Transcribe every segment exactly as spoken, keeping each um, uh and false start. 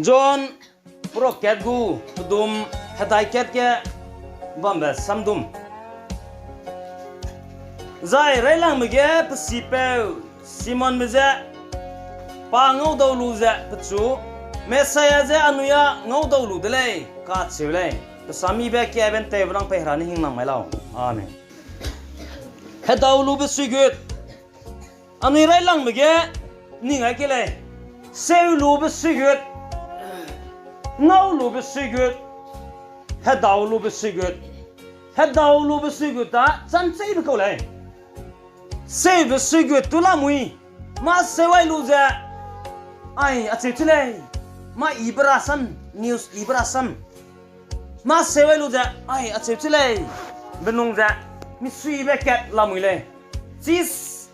John, perakat gu, pedum, hedai kat ge bambe samdum. Zai railangbe ge pe sipeu Simonbe je pa ngaudau lu ze pechu, Messiah je anui â ngaudau lu de lei, kacheu lei. Pe samibe kiabe ’nteube rang pei Hera ne hingnang mai lau. Amen. Hedau lube suigut. Anui railangbe ge ning ai ke lei. Seu lube suigut. Ngau lube suigut. Hedau lube suigut. Hedau lube suigut ta cham cheibe kau lei. Seube suigut tu lamui. Mâ seu ai lu ze, ai, acheu che lei. Mâ yibe rasam, news yibe rasam. Mâ seu ai lu ze, ai, acheu che lei. Benung ze, misuibe kat lamui lei. Chi s-,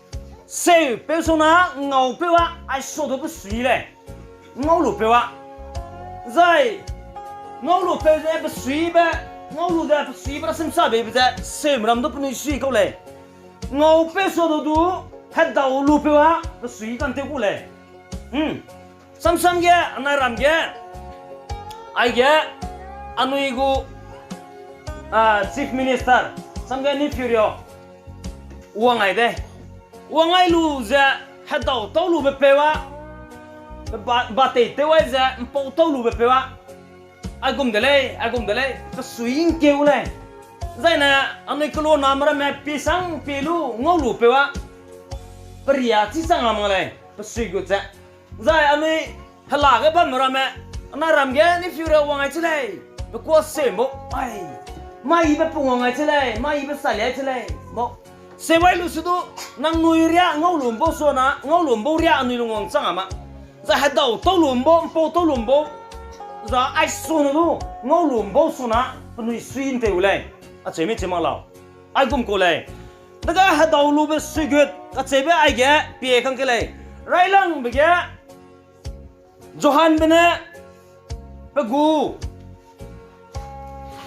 seupeu suna ngaupeu â, ai sa du pe sui lei. Ngau lupeu â. Zai, ngau lupeu ze pe suibe, ngau lu ze pe suibe rasam sa beibe ze, seumeram du penui sui kau lei. Ngaupeu sa du du, hedau lupeu â, pe sui kanteu ku lei. Samsam ge, anai ram ge, aige, anui gu, Chief Minister, sam ge Neiphiu Rio, wang ai de. Wang ai lu ze, hedau tau lube peu â, ba, ba tei tew ai ze, ’mpau tau lube peu â. Aigum de lei, aigum de lei, pe sui ’ngkeu lei. Zaine, anui keluname ramme pie sang pie lu ngau lupeu â. Peria chi chang lam lei, pe suigut ze. Zai anui hela ge bamme ramme, anai ram ge Neiphiu Rio wang ai che lei, pe kuâ seu ’mbau, ai, mâ yibe pung wang ai che lei, mâ yibe salia che lei, ’mbau. Seu ai lu se du, nangnui riâ ngau lu ’mbau suna, ngau lu ’mbau riâ anui lungwang chang a ma. Zai hedau tau lu ’mbau, ’mpau tau lu ’mbau. Zai ai suna du, ngau lu ’mbau suna, penui sui ’ntew lei. Acheu mi chi mak lau. Aigum kau lei. Dega hedau lube suigut, kacheube aige pie kang ke lei. Railangbe ge, Johanbe ne, pe gu,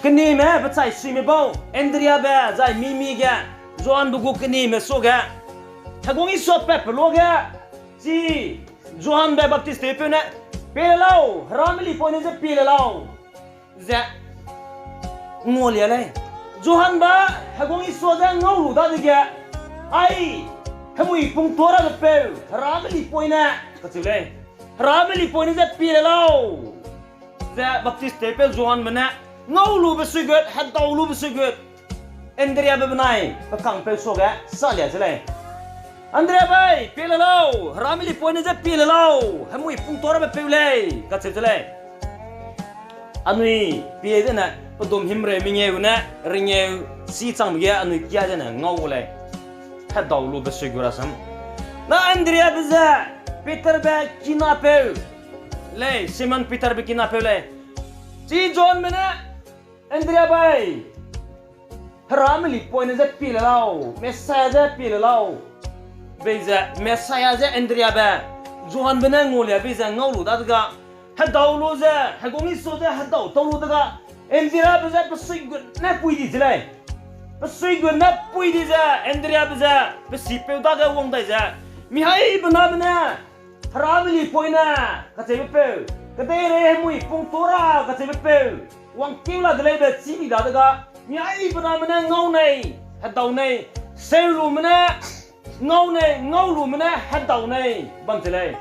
kenime pe chai suime bau, Andriabe, zai mimi ge, Johanbe gu kenime suage, Heguang Isua pat pe luage, chi, Johanbe baptistewpeu ne, pie le lau, Hera melipoine je pie le lau. Ze, ngualia lei. Johanbe, Heguang Isua je ngau lu dadege, ai, hemui pungtua rabe peu, Hera melipoine, kacheu lei. Hera melipoine je pie le lau. Ze baptistewpeu Johanbe ne, ngau lube suigut, hedau lube suigut. Andriabe benai, pe kangpeu suage, salia che lei. Andriabe, pie le lau, Hera melipoine je pie le lau, hemui pungtua rabe peu lei, kacheu che lei. Anui pie zene, pedum himreu mengeu ne, rengeu, si changbe ge anui kia zene ngau gu lei. Hedau lube suigut rasam. Na Andriabe ze, Peterbe kinapeu lei, Simon Peterbe kinapeu lei. Chi Johanbe ne, Andriabe, Hera melipoine je pie le lau, Messiah je pie le lau. Bei ze, Messiah je Andriabe, Johanbe ne ngualia bei ze ngau lu dadege, hedau lu ze, Heguang Isua je hedau tau lu dege, Andriabe je pe suigut ne pui di che lei. Pe suigut ne pui di ze, Andriabe ze, pe sipeu dage wang dai ze, mihai bename ne, Hera melipoine, kacheube peu, kedeirei hemui pungtua ra kacheube peu, wangkeu la de leibe chî di dadege, mihai bename ne ngau nei, hedau nei, seu lume ne ngau nei, ngau lume ne hedau nei, bam che lei.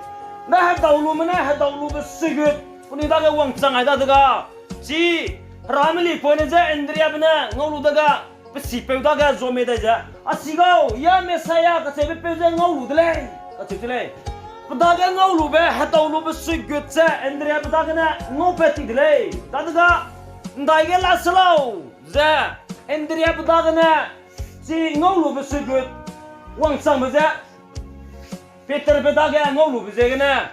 Ne hedau lume ne hedau lube suigut, penui dage wangchang ai dadege, chi, Hera melipoine je Andriabe ne ngau lu dege, pe sipeu dage zuame dai ze, a si gau, ya Messiah kacheube peu je ngau lu de lei, kacheu che lei. Pe dage ngau lube, hedau lube suigut ze Andriabe dagene ngaupat ti de lei. Dadege, ’ndai ge la se lau, ze Andriabe dagene, chi ngau lube suigut, wangchangbe ze, Peterbe dage ngau lube ziegene,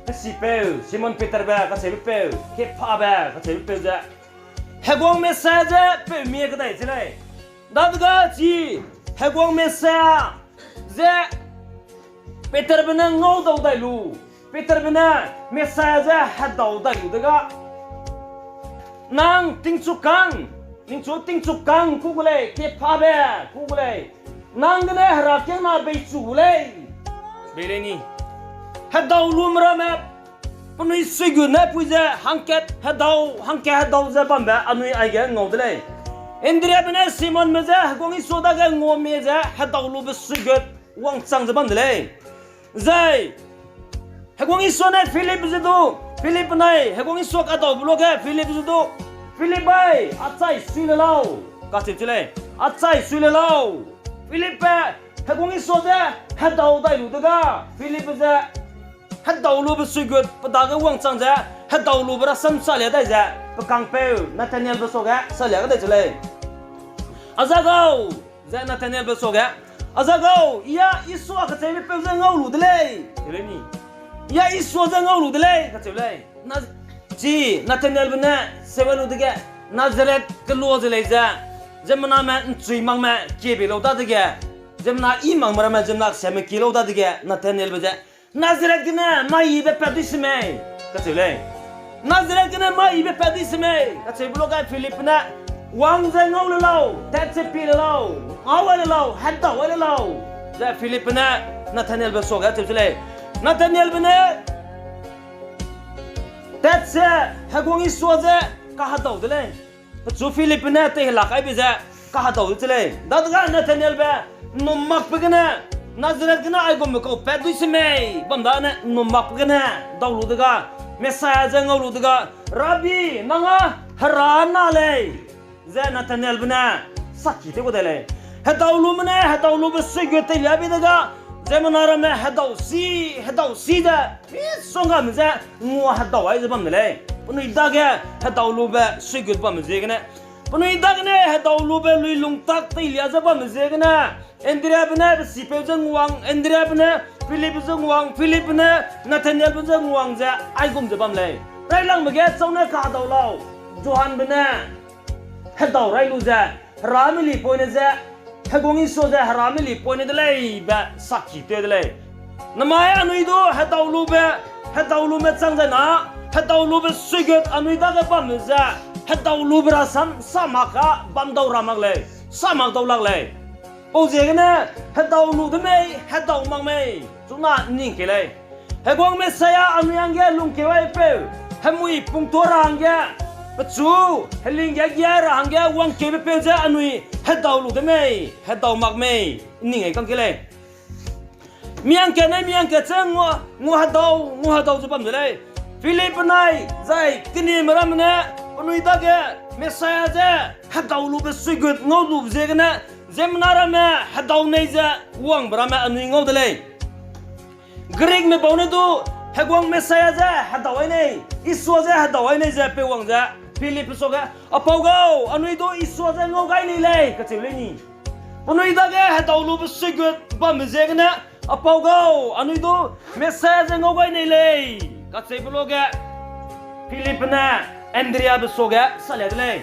pe sipeu, Simon Peterbe kacheube peu, Kephabe kacheube peu ze, Heguang Messiah je peu mie kedai che lei. Dadege chi, Heguang Messiah je Peterbe ne ngaudau dai lu, Peterbe ne Messiah je hedau dai lu dege, nang tingchukâng, ningchu tingchukâng ku gu lei, Kephabe ku gu lei, nang gene herakiangna beichu gu lei. Bei lei ni. Hedau lume ramme, penui suigut ne pui ze hangkat hedau, hangkat hedau ze bambe anui aige ngau de lei. Andreabe ne Simonbe je Heguang Isua dage nguamie ze hedau lube suigut wangchang ze bam de lei. Zai Heguang Isua ne Philip je du, Philip benai Heguang Isua kadaube luage Philip je du, Philip ai, achai sui le lau, kacheu che lei. Achai sui le lau. Philipbe Heguang Isua je hedau dai lu dega, Philipbe je hedau lube suigut pe dage wangchang ze, hedau lube rasam salia dai ze, pe kangpeu Nathanaelbe suage salia kadai che lei. A za gau, ze Nathanaelbe suage, a za gau, ya Isua kacheubepeu je ngau lu de lei, lei ni. Ya Isua je ngau lu de lei, kacheu lei. Na, chi Nathanaelbe ne seu lu dege, Nazareth kelua ze lei ze, ziemmename ’nchui makme kiebe lau dadege, ziemmena i makme ramme ziemmena siame kie lau dadege, Nathanaelbe ze, Nazareth gene maiyibe pat dui se mei, kacheu lei. Nazareth gene maiyibe pat dui se mei, kacheube luage Philipbe ne, wang ze ngau le lau, tat ze pie le lau, ngau ai le lau, hedau ai le lau, ze Philipbe ne Nathanaelbe suage cheu che lei. Nathanaelbe ne tat ze Heguang Isua je kahedau de lei. Pechu Philipbe ne tei hela kaibe ze kahedau de che lei. Dadege Nathanaelbe ’nnum makbe gene, Nazareth gene aigumbe kau pat dui se mei bam dane ’nnum makbe gene dau lu dega, Messiah je ngau lu dega, Rabbi, nang â Hera na lei, ze Nathanaelbe ne sakki tew gu de lei. Hedau lume ne hedau lube suigut teilia bi dega, ziemmena ramme hedau si, hedau si ze, misonggame je ngua hedau ai ze bam de lei. Penui dage hedau lube suigut bamme ziegene, penui dagene hedau lube luilung tak teilia ze bamme ziegene, Andreabe ne pe sipeu je nguang, Andreabe ne Philipbe je nguang, Philipbe ne Nathanaelbe je nguang ze aigum ze bam lei. Railangbe ge châu ne kahedau lau, Johanbe ne hedau rai lu ze, Hera melipoine ze, Heguang Isua ze Hera melipoine de lei be sakki tew de lei. Namai anui du hedau lube, hedau lume chang zai na, hedau lube suigut anui dage bamme ze, hedau lube rasam sa mak ka bam dau ra mak lei, sa mak dau lak lei. Pau ziegene hedau lu de mei, hedau mak mei, chuna ning kei lei. Heguang Messiah anui hangge lungkeu aipeu, hemui pungtua ra hangge, pechu, heling ge gia ra hangge wangkeubepeu je anui hedau lu de mei, hedau mak mei, ning ai kang kei lei. Miangkat ne miangkat je ngua, ngua hedau, ngua hedau ze bam de lei. Philip benai zai kenime ramme ne penui dage Messiah je hedau lube suigut ngau lube ziegene, ziemmena ramme hedau nei ze wangbe ramme anui ngau de lei. Greekme bau ne du, Heguang Messiah je hedau ai nei, Isua je hedau ai nei ze peuwang ze, Philip suage, a pau gau, anui du Isua je ngau gai nei lei, kacheu lei ni. Penui dage hedau lube suigut bamme ziegene, a pau gau, anui du Messiah je ngau gai nei lei, kacheube luage, Philip ne Andreabe suage salia de lei.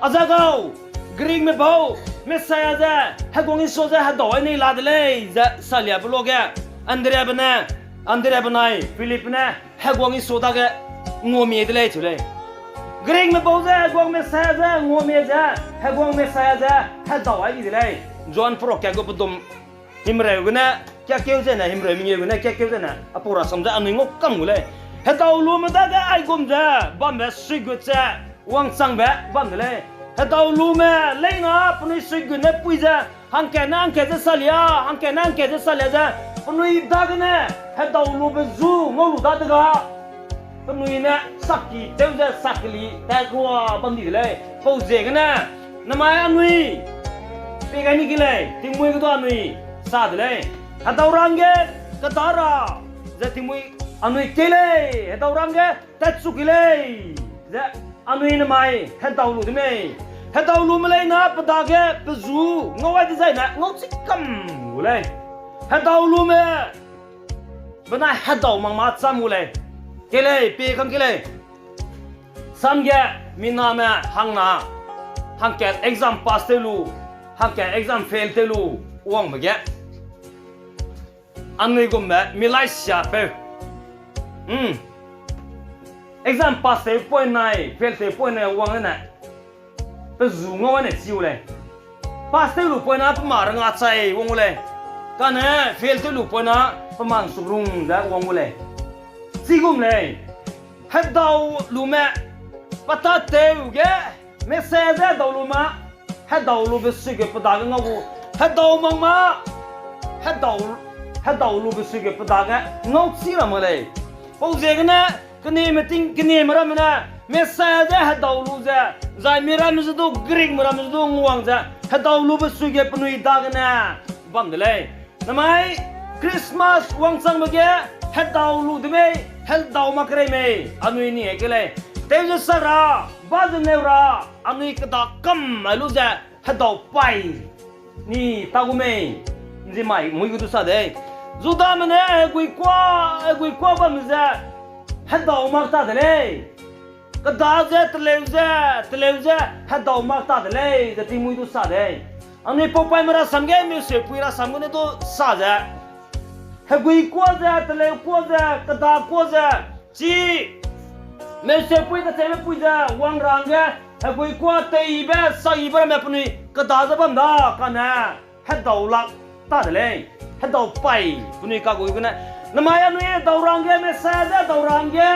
A za gau, Greekme bau, Messiah ze, Heguang Isua je hedau ai nei la de lei ze saliabe luage, Andreabe ne, Andrea benai Philip ne Heguang Isua dage nguamie de lei cheu lei. Greekme bau ze Heguang Messiah je nguamie ze, Heguang Messiah je hedau ai di de lei. John prokak gu pedum himreu gene, kiakeu zene, himreu mengeu gene, kiakeu zene, a pau rasam ze anui ngau kam gu lei. Hedau lume dage aigum ze bambe suigut ze wangchangbe bam de lei. Hedau lume leina penui suigut ne pui ze, hangkat ne hangkat ze salia, hangkat ne hangkat ze salia ze, penui dagene hedau lube zu ngau lu dadege, penui ne sakki tew ze sakli tat rua bam di de lei. Pau ziegene, namai anui pie gai ni ki lei, tingmui ge du anui sa de lei. Hedau rangge keda ra ze tingmui anui kei lei, hedau rangge tatchu kei lei, ze anui namai hedau lu de mei. Hedau lume leina pe dage pe zu ngau ai dezaine ngau chi kam gu lei. Hedau lume benai hedau mak ma cham gu lei. Kei lei, pie kang kei lei. Samge, miname hangna, hangkat exam pass tew lu, hangkat exam fail tew lu, wangbe ge anui gumbe milai siapeu. Exam pass tew point nai, fail tew point nai wang ne, pe zu ngau ne chiu lei. Pass tew lu point na pe ma ranga chai wang gu lei. Kane fail tew lu point na pe ma nsukrung ze wang gu lei. Chigum lei, hedau lume, pa tâtew ge, Messiah ze hedau lume, hedau lube suigut pe dage ngau gu, hedau mak ma, hedau, hedau lube suigut pe dage ngau chi ra mak lei. Pau ziegene, kenieme ting, kenieme ramme ne, Messiah ze hedau lu ze, zai mi ramme ze du, Greekme ramme ze du nguang ze, hedau lube suigut penui dagene bam de lei. Namai Christmas wangchangbe ge hedau lu de mei, hedau mak kerei mei, anui ning ai ke lei. Tew ze sa ra, ba ze neu ra, anui keda kam ai lu ze hedau paî ni ta gu mei, nzi mai mui gu du sa de. Judame ne heguikuâ, heguikuâ bam ze hedau mak ta de lei. Keda ze, teleu ze, teleu ze, hedau mak ta de lei, ze tingmuî du sa de. Anui paupaime rasam ge, meuseupui rasam gene du sa ze, heguikuâ ze, teleukuâ ze, kedâkuâ ze, chi meuseupui kacheubepui ze wang ra hangge, heguikuâ teibe, sayibe ramme penui keda ze bam da kane, hedau lak ta de lei, hedau paî, penui kagui gene. Namai anui hedau ra hangge, Messiah ze hedau ra hangge,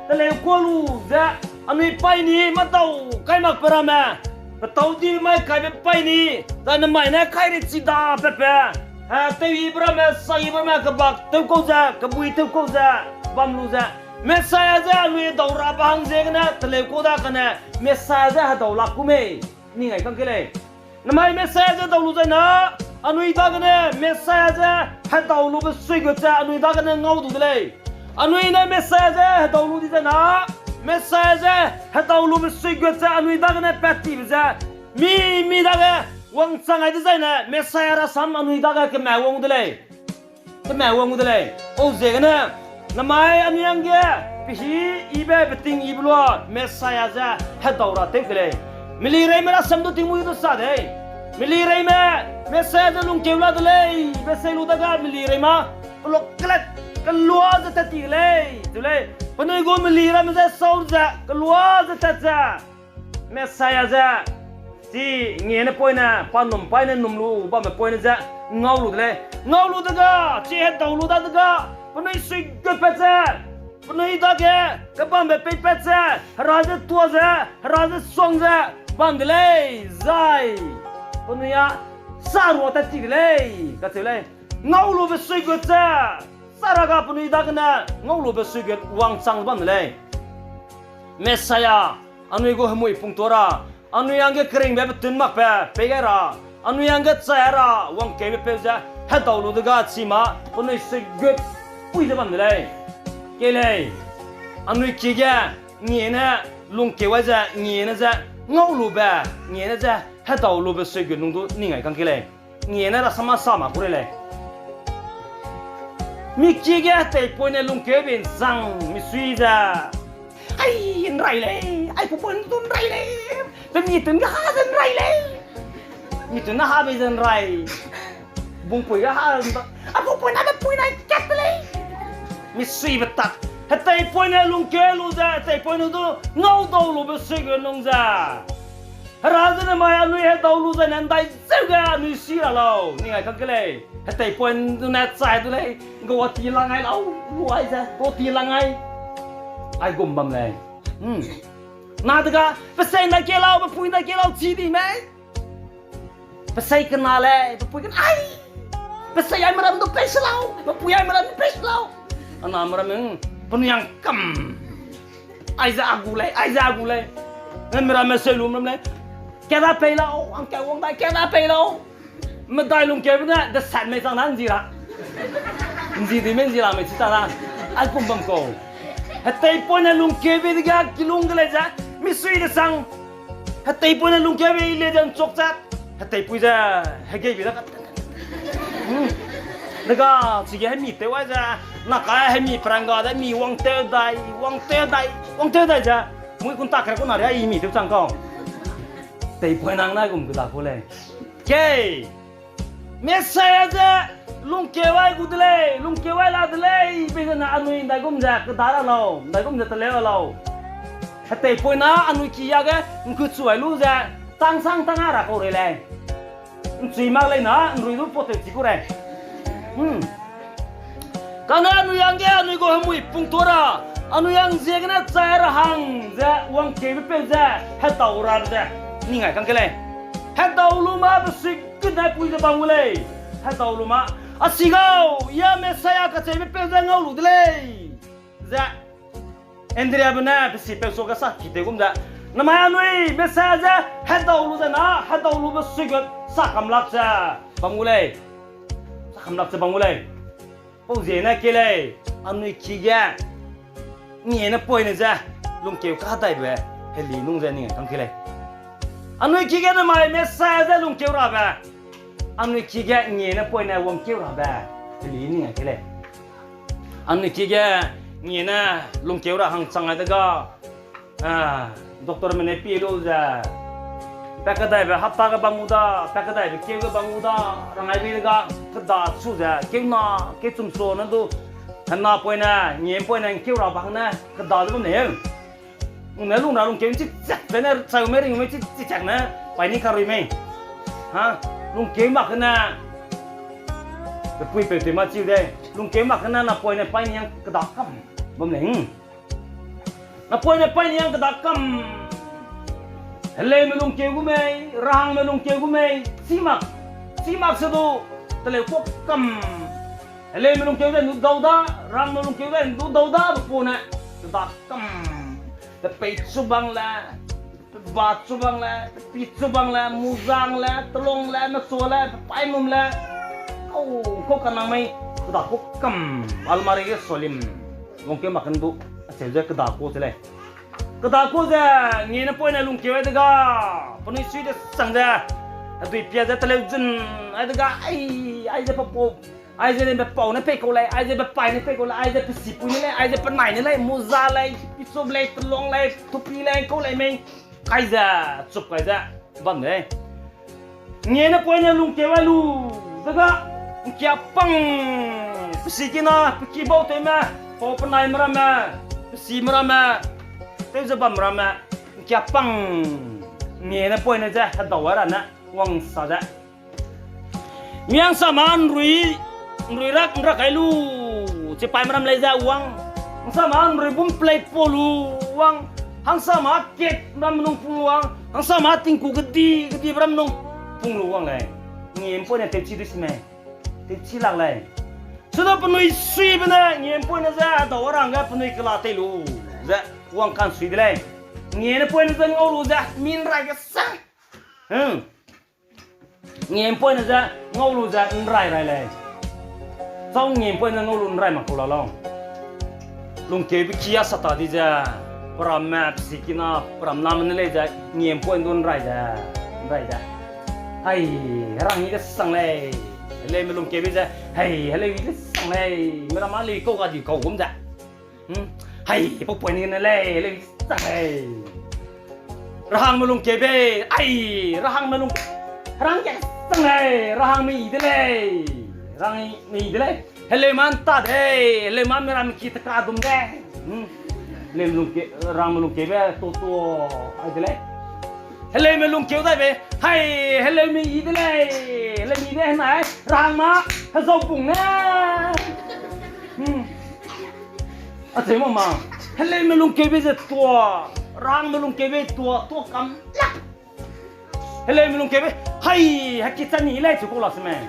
teleukuâ lu ze, anui paî ni mâdau kai makbe ramme, petâu di mai kaibe paî ni, zai namai ne kairi chi da pepe, eh, teibe ramme, sayibe ramme, kebak tew kau ze, kebui tew kau ze, bam lu ze, Messiah ze anui hedau rabe hang ziegene teleukuâ da kane, Messiah ze hedau lak ku mei, ning ai kang ke lei. Namai Messiah ze hedau lu zai na, anui dagene Messiah ze hedau lube suigut ze anui dagene ngau du de lei. Anui ne Messiah ze hedau lu di zai na, Messiah ze hedau lube suigut ze anui dagene pat tibe ze, mi, mi dage wangchang ai dezaine Messiah rasam anui dage kemewang de lei. Kemewang gu de lei. Pau ziegene, namai anui hangge, pehî yibe, peting yibe lua Messiah ze hedau ra tew ke lei. Melireime rasam du tingmuî du sa de. Melireime, Messiah ze lungkeu la de lei be sei lu dage melireime, kelok kelet, kelua ze tat ti de lei, de lei. Penui gu meli ramme ze sau ze, kelua ze tat ze, Messiah ze, chi ngiene poine, pa num paîne num lu bamme poine ze, ngau lu de lei. Ngau lu dega, chi hedau lu dadega, penui suigutpat ze, penui dage, kebambe peipat ze, Hera ze tuâ ze, Hera ze suang ze, bam de lei, zai penui â sa rua tat ti de lei, kacheu lei. Ngau lube suigut ze, sa ra ga penui dagene, ngau lube suigut wangchang bam de lei. Messiah, anui gu hemui pungtua ra, anui hangge keringbe petun makbe pei gai ra, anui hangge chai ra wangkeube peu ze, hedau lu dega chi ma, penui suigut pui ze bam de lei. Kei lei, anui ki ge, ngiene, lungkeu ai ze, ngiene ze, ngau lube, ngiene ze, hedau lube suigut nung du ning ai kang kei lei. Ngiene rasam â sa ma ku rei lei. Mi ki ge heteipoine lungkeube ’nzang misui ze, ai, ’nrai lei, aipau poine du ’nrai lei, pe mi tun ge ha ze ’nrai lei, mi tun ne ha bei ze ’nrai, bungpui ge ha, aipau poine, aipau poine kat te lei. Misuibe tak, heteipoine lungkeu lu ze, heteipoine du ngaudau lube suigut nung ze, Hera zene mai anui hedau lu zaine ’ndai zeu ge anui si ra lau, ning ai kang kei lei. Heteipoine du ne chai du lei, gau a ti lang ai lau, lu ai ze, gau ti lang ai. Aigum bam lei. Na dega, pe sei ’ndai kei lau, pe pui ’ndai kei lau, chi di mei. Pe sei kena lei, pe pui kena ai. Pe sei aime ram du pei se lau, pe pui aime ram du pei se lau. Aname ram, penui hang kam. Aize a gu lei, aize a gu lei. Name ramme seu lum ram lei. Keda pei lau, hangkeu wang dai, keda pei lau. Medai lungkeube ne, deset mei chang na ’nzi ra. ’Nzi di mei ’nzi ra mei chi chang na. Aigum bam kau. Heteipoine lungkeube dege kilung de lei ze, misui desang. Heteipoine lungkeube i le ze ’nchok ze, heteipui ze, hegeibe da. Dega, chige hemi tew ai ze, naka hemi perangga de mi wangtew dai, wangtew dai, wangtew dai ze, mui kun tak kere kuna ria i mi tew chang kau. Teipoine nang na gum keda ku lei. Kei, Messiah ze lungkeu ai gu de lei, lungkeu ai la de lei, pe zene anui ’ndaigum ze keda ra lau, ’ndaigum ze teleu ra lau. Heteipoine anui ki a ge ’ngkuchu ai lu ze, tangsang tang a ra kau rei lei. ’Nchui mak lei na, ’nrui du potew chi ku rei. Kane anui hangge anui gu hemui pungtua ra, anui hang ziegene chai ra hang ze wangkeube peu ze hedau rabe ze ning ai kang ke lei. Hedau lu ma pe sui gene pui ze bam gu lei. Hedau lu ma, a si gau, ya Messiah kacheube peu ze ngau lu de lei, ze Andreabe ne pe sipeu suage sa ki tew gum ze, namai anui Messiah ze hedau lu ze na, hedau lube sui gu sa kam lak ze bam gu lei. Sa kam lak ze bam gu lei. Pau ziene ke lei, anui ki ge ngiene poine ze lungkeu kadaibe heli nung ze ning kang ke lei. Anui ki ge namai Messiah ze lungkeu rabe, anui ki ge ngiene poine wangkeu rabe heli ning ke lei. Anui ki ge ngiene lungkeu ra hang chang ai de ga, doctorme ne pie lu ze, pa kedaibe hapta ge bam gu da, pa kedaibe keu ge bam gu da, rang ai bi de ga, keda chu ze keu na, keu chum suane du, hena poine, ngiene poine ngkeu ra bang ne keda ze bam lei. Nune lung ra lungkeu chi chak pe ne chaume ringme chi chi chak ne, pai ni karui mei. Ha, lungkeu mak ne, pe pui peu tei ma chiu de, lungkeu mak ne napoine pai niang keda kam bam lei. Napoine pai niang keda kam. Heleume lungkeu gu mei, rahangme lungkeu gu mei, chi mak, chi mak se du, teleu ku kam. Heleume lungkeu ze ndu dau da, rahangme lungkeu ze ndu dau da, pe pune, keda kam. Pe pei chu bang le, pe ba chu bang le, pe pi chu bang le, muzang le, telung le, mesua le, pe paimum le. Kau, kau kanang mei, keda ku kam, almari ge solim. Lungkeu mak ne du, acheu ze keda ku che lei. Keda ku ze, ngiene poine lungkeu ai de ga, penui sui de sang ze, hedui pia ze teleu zun, ai de ga, ai, aize pe pau, aize ne pe pau ne pei kau lei, aize pe pai ne pei kau lei, aize pe sipui ne lei, aize pe nai ne lei, muza lei, pichup lei, telung lei, tupi lei, kau lei mei, kai ze, chup kai ze, bam de lei. Ngiene poine lungkeu ai lu, de ga, ngkia pang, pe sikina, pe ki bau tewme, pau penai me ramme, pe si me ramme, tew ze bam ramme, ngkia pang, ngiene poine ze hedau ai ra ne wangsa ze, mi hangsame nrui, nrui rak nrak kai lu, chipaime ram lei ze wang, hangsame nrui bum pelei pau lu wang, hangsame kat ram nung pung lu wang, hangsame tingku kedi kedibe ram nung pung lu wang lei. Ngiene poine tewchi du si mei, tewchi lak lei. Suda penui suibe ne ngiene poine ze hedau ra hangge penui kela tei lu ze wang kan sui de lei. Ngiene poine ze ngau lu ze mi nrai ge sang. Ngiene poine ze ngau lu ze nrai rai lei. Chau ngiene poine ngau lu nrai mak kau la lau. Lungkeube ki a sa ta di ze, pe ramme, pe sikina, pe ram name ne lei ze, ngiene poine du nrai ze, nrai ze. Hai, herang i de sang lei. Heleume lungkeube ze, hai, heleu i de sang lei. Mi ram a lei kau ga di kau gum ze. Hai, pau poine ne lei, heleu i sang lei. Rahangme lungkeube, ai, rahangme lung, herang ke sang lei, rahangme i de lei. Rahangme i de lei. Heleume nta de, heleume mi ram ki teka dum de. Heleume lungke, rahangme lungkeube, to to, ai de lei. Heleume lungkeu daibe, hai, heleume i de lei, heleume i de henai, rahangme, hezau pung ne. Acheu mak ma, heleume lungkeube ze tua, rahangme lungkeube tua, tua kam lak. Heleume lungkeube, hai, heki chani lei chu kau la se mei.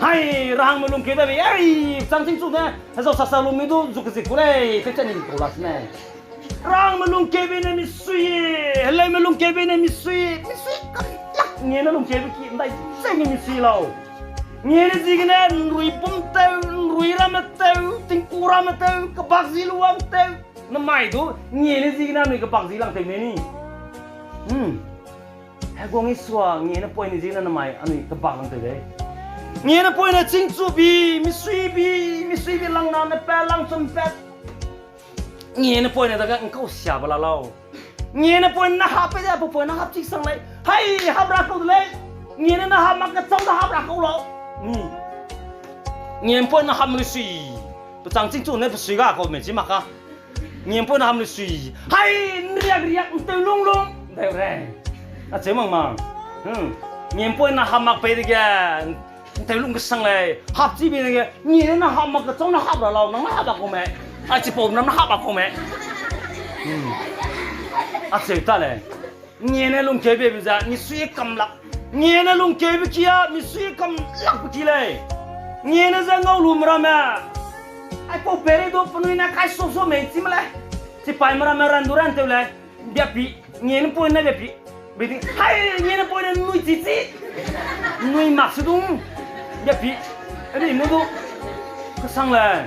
Hai, rahangme lungkeu daibe, ai, chang ching chu ne, hezau sasa lu mi du zu kezik ku lei, pe chani kau la se mei. Rahangme lungkeube ne misui, heleume lungkeube ne misui, misui kam lak, ngiene lungkeube ki ndai zeu ne misui lau. Ngiene ziegene nrui pum tew, nrui ramme tew, tingku ramme tew, kebak zi luwang tew. Namai du, ngiene ziegene anui kebak zi lang tew ne ni. Heguang Isua, ngiene poine ziegene namai anui kebak lang tew de. Ngiene poine chingchu bi, misui bi, misui bi lang name pat, lang chum pat. Ngiene poine dage ngkau siabe la lau. Ngiene poine na hap pe de, pe poine hap chik sang lei. Hai, hap ra kau de lei. Ngiene na hap mak kechau da hap ra kau lau. Ngiene poine na hap me lu sui. Pe chang chingchu ne pe sui ga kau me chi mak ka. Ngiene poine na hap me lu sui. Hai, nriak riak, ntew lung lung. Deu re. Acheu mak ma. Ngiene poine na hap mak pei dege. Ntew lung kesang lei, hap chi bi ne ge, ngi ne na hap mak kechau na hap ra lau, nang na hap ba kau me. Ai chipau nang na hap ba kau me. Acheu ta lei. Ngi ne lungkeu beibe ze, misui kam lak. Ngi ne lungkeu be ki a, misui kam lak be ki lei. Ngi ne ze ngau lu me ramme. Aipau peri du penui ne kai so so mei chi me lei. Chipaime ramme ran du ran tew lei. Biapi, ngi ne poi ne biapi. Bidi, hai, ngi ne poi ne nui chi chi. Nui mak se dung. Biapi, ri nu du. Kesang lei.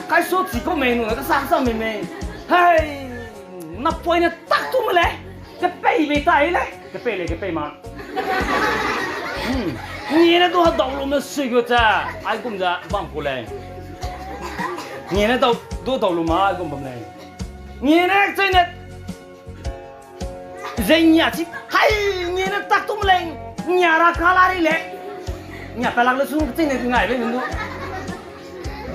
Kai so chi kau mei nu, kesa kesa mei mei. Hai, na poi ne tak tu me lei. Kepei bei tai lei. Kepei lei, kepei ma. Ngi ne du hedau lume sui gu ze, aigum ze bam ku lei. Ngi ne dau, du dau lume aigum bam lei. Ngi ne chei ne, ze ngia chi, hai, ngi ne tak tu me lei, ngia ra ka la ri lei. Ngia pa lak le su chei ne ngai lei du.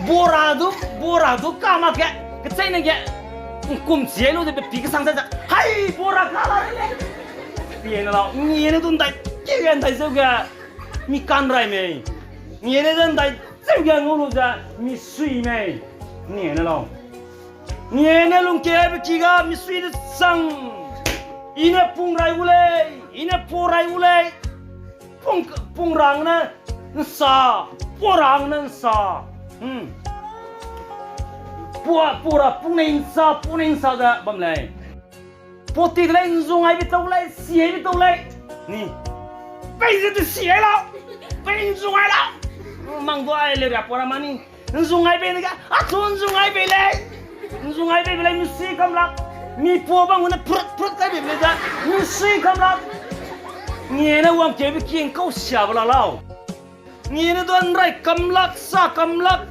Bora du, bora du ka mak ge, kechei ne ge. Kum chi lu de pe pi kesang ze ze. Hai, bora ka la ri lei. Pie ne lau, ngi ne du ndai, keu ge ndai zeu ge. Mi kan rai mei. Ngi ne ze ndai zeu ge ngau lu ze, misui mei. Ngi ne lau. Ngi ne lungkeu be ki ga, misui de sang. I ne pung rai gu lei, i ne pau rai gu lei. Pung, pung rang ne nsa, pau rang ne nsa. Pua, pau ra, pung ne nsa, pau ne nsa ze bam lei. Pau ti de lei, nzung ai be tau lei, si ai be tau lei. Ni. Pei ze de si ai lau. Pei nzung ai lau. Mang du ai le ra pau ra ma ni. Nzung ai bei ne ga, achu nzung ai bei lei. Nzung ai bei be lei, misui kam lak. Mi pau bang ne prut, prut kai bei be lei ze. Misui kam lak. Ngi ne wangkeu be ki ngkau sia be la lau. Ngi ne du nrai kam lak, sa kam lak.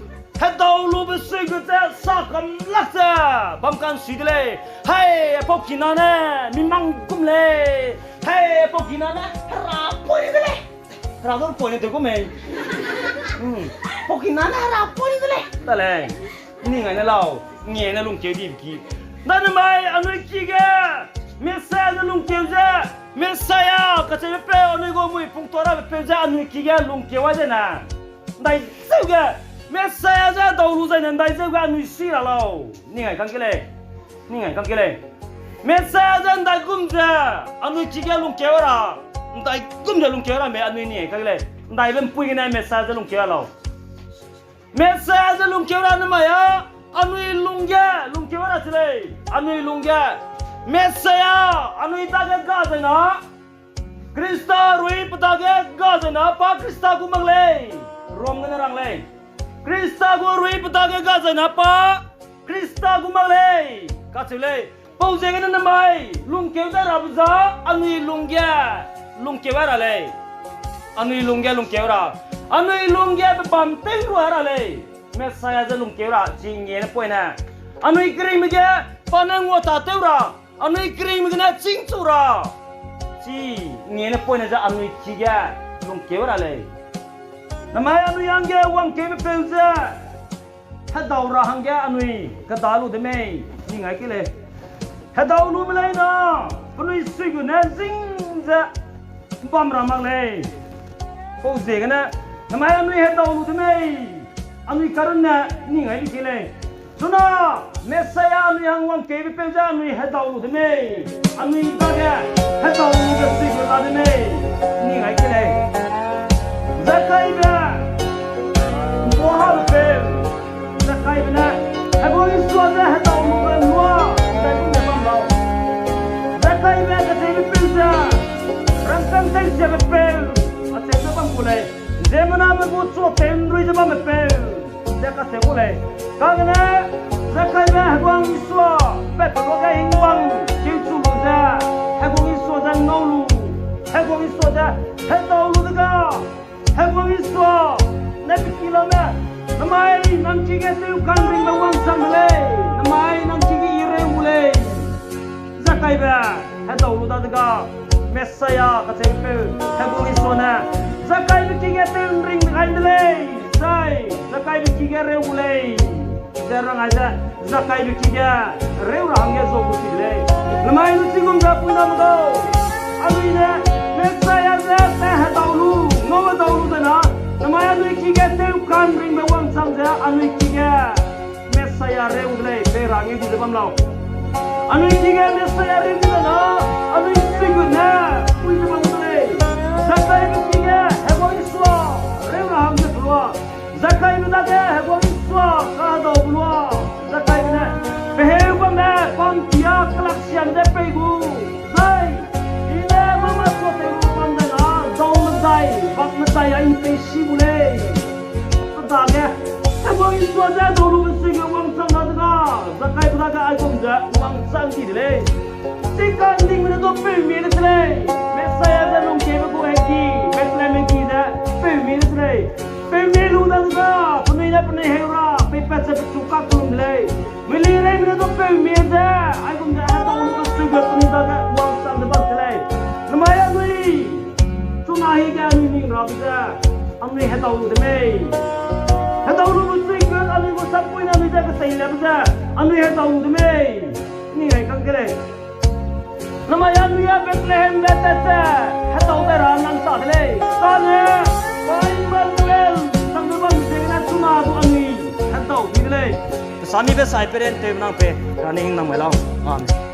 Hedau lube sui gu ze, sa kam lak ze. Bam kan sui de lei. Hai, pau kina ne, mi mang gum lei. Hai, pau kina ne, hera poi de lei. Hera du poi ne tew gu mei. Pau kina ne, hera poi de lei. Ta lei. Ning ai ne lau, ngi ne lungkeu dibe ki. Dane mai, anui ki ge, Messiah ze lungkeu ze, Messiah kacheube peu, anui gu mui pung tuâ rabe peu ze, anui ki ge lungkeu ai zene. Ndai zeu ge, Messiah ze dau lu zaine, ndai zeu ge anui sui ra lau. Ning ai kang ke lei. Ning ai kang ke lei. Messiah ze ndai gum ze, anui ki ge lungkeu ra. Ndai gum ze lungkeu ra me, anui ning ai kang ke lei. Ndaibe mpui gene Messiah ze lungkeu ra lau. Messiah ze lungkeu ra ne mai a, anui lung ge lungkeu ra se lei, anui lung ge. Messiah, anui dage ga zai na, Krista rui pe dage ga zai na pa Krista gu mak lei, Rom gene rang lei. Krista gu rui pe dage ga zai na pa Krista gu mak lei, kacheu lei. Pau ziegene namai, lungkeu dai rabe za, anui lung ge, lungkeu ai ra lei. Anui lung ge lungkeu ra. Anui lung ge bebam tew ru ai ra lei. Messiah ze lungkeu ra, chi ngiene poine. Anui keringme ge, pa ne ngua ta tew ra. Anui keringme gene chîngchu ra. Chi ngiene poine ze anui ki ge, lungkeu ra lei. Namai anui hangge wangkeube peu ze. Hedau ra hangge anui kedâ lu de mei, ning ai ke lei. Hedau lume leine, penui suigune zing ze bam ra mak lei. Pau ziegene, namai anui hedau lu de mei, anui karunne ning ai di ke lei. Chuna, Messiah anui hang wangkeube peu ze anui hedau lu de mei, anui dage hedau lu ze suigu la de mei, ning ai ke lei. Zakaibe, ’mpuâ habe peu, Zakaibe ne, Heguang Isua ze hedau lube lua, zai gu ze bam lau. Zakaibe kacheube peu ze, rangkâng tewsiabe peu, acheu ze bam gu lei. Ziemmename gu chuatew ’nrui ze bamme peu, ze kacheu gu lei. Kagene, Zakaibe Heguang Isua, patpe luage hingwang keuchu lu ze, Heguang Isua ze ngau lu, Heguang Isua ze hedau lu de ga, Heguang Isua, ne pe ki lame, namai nang ki ge tew ka'nringbe wangchang de lei, namai nang ki ge i reu gu lei. Zakaibe, hedau lu dadege, Messiah kacheube peu, Heguang Isua ne, Zakaibe ki ge tew ’nring gai de lei, zai, Zakaibe ki ge reu gu lei. Ze rang ai ze, Zakaibe ki ge, reu ra hangge zua gu si de lei. Namai lu chigum ze puiname gau. Anui ne, Messiah ze, pe hedau lu, ngau hedau lu ze na, Namai anui ki ge tewka'nringbe wangchang ze anui ki ge Messiah reu de lei, pei ra ngeu di ze bam lau. Anui ki ge Messiah reu di ze na, anui suigut ne pui ze bam de lei. Zakaibe ki ge Heguang Isua reu ra hangge pelua, Zakaibe dage Heguang Isua kahedaube lua, Zakaibe ne, peheu bamme pamkia kelaksiam ze pei gu, zai i ne mâ-mâ suatew lu bam de na, dau medai, bak medai a i pei si gu lei. Pe dage, Heguang Isua ze dau lube suigut wangchang dadege, Zakaibe dage aigum ze wangchang di de lei. Chika'ndingme ne du peumie de se lei. Messiah ze lungkebe gu heki, Bethlehem heki ze peumie de se lei. Peumie lu dadege, penui ne penui heu ra peipat ze pechu kak lum de lei. Melireime ne du peumie ze, aigum ze hedau lube suigut penui dage wangchang de bam se lei. Namai anui, chuna hige anui ning rabe ze, anui hedau lu de mei. Hedau lube suigut anui gu sampui ne anui ze keteilabe ze, anui hedau lu de mei. Ning gai kang ke lei. Namai anui a Bethlehembe tat ze, hedau dai ra nang ta de lei. Kane, pa Emmanuel, nang ze bam ziegene chuna du anui hedau di de lei. Pesamibe sai peren tewbe nang pe, rani hing nang mai lau. Amen.